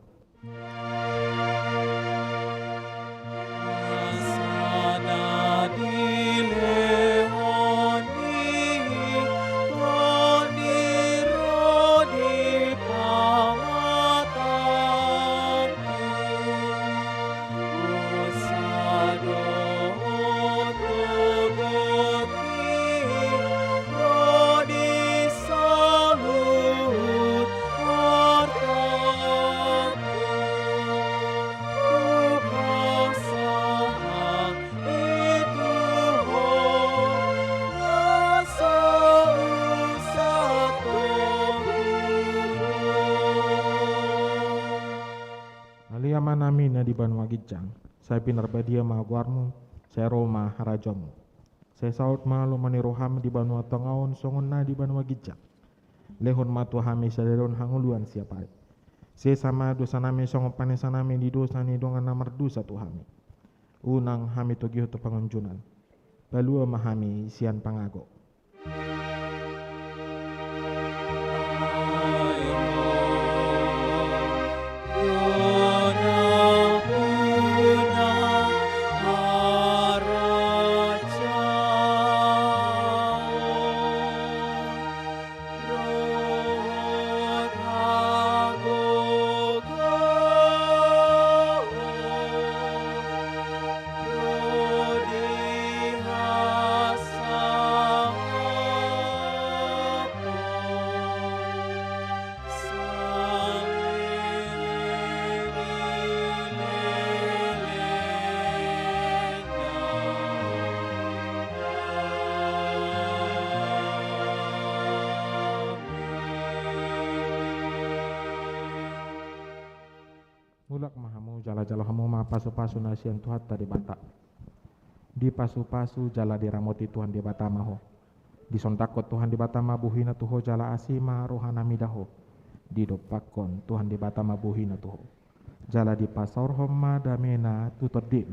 Ale Amanami na di banua ginjang, sai pinarbadia ma goarmu, sai ro ma harajaonmu. Sai saut ma lomo ni roham di banua tonga on songon na di banua ginjang. Lehon ma tu hami sadari on hangoluan siapari. Sesa ma dosanami songon panesanami di dosa ni dongan na mardosa tu hami. Unang hami togihon tu pangunjunan. Palua ma hami sian pangago. Mulak ma hamu jala jalo hamu ma pasupasu na sian Tuhanta Debata. Dipasupasu jala diramoti Tuhan Debata ma ho. Disondangkon Tuhan Debata ma bohina tu ho jala asi ma rohana mida ho. Didompakkon Tuhan Debata ma bohina tu ho. Jala dipasaorhon ma damena tu tondim.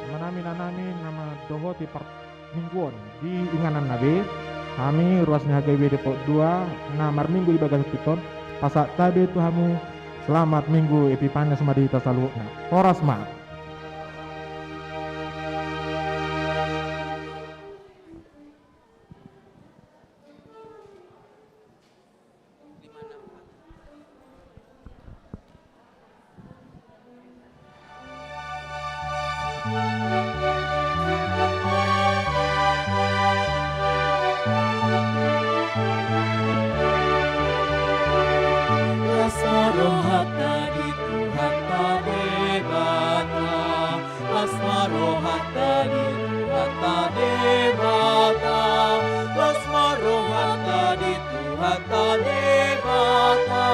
Amanami, inanami na mandohoti parmingguon di inganan na be, hami ruas ni H K B Depok dua na marminggu di bagasan tingki on, pasahat hamu be tu hamu, selamat Minggu Epipanias ma di hita saluhutna. Horas ma. Las ma rohanta di Tuhanta Debata. Las ma rohanta di Tuhanta Debata. Las ma rohanta di Tuhanta Debata.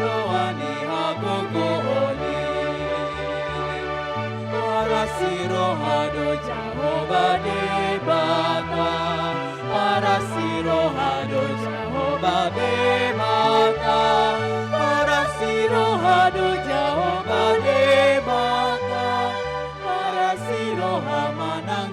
Roha ni hagogoon i. Parasi roha do Jahowa Debata. Parasi roha do Jahowa Debata. Parasi roha do Jahowa Debata. Parasi roha manang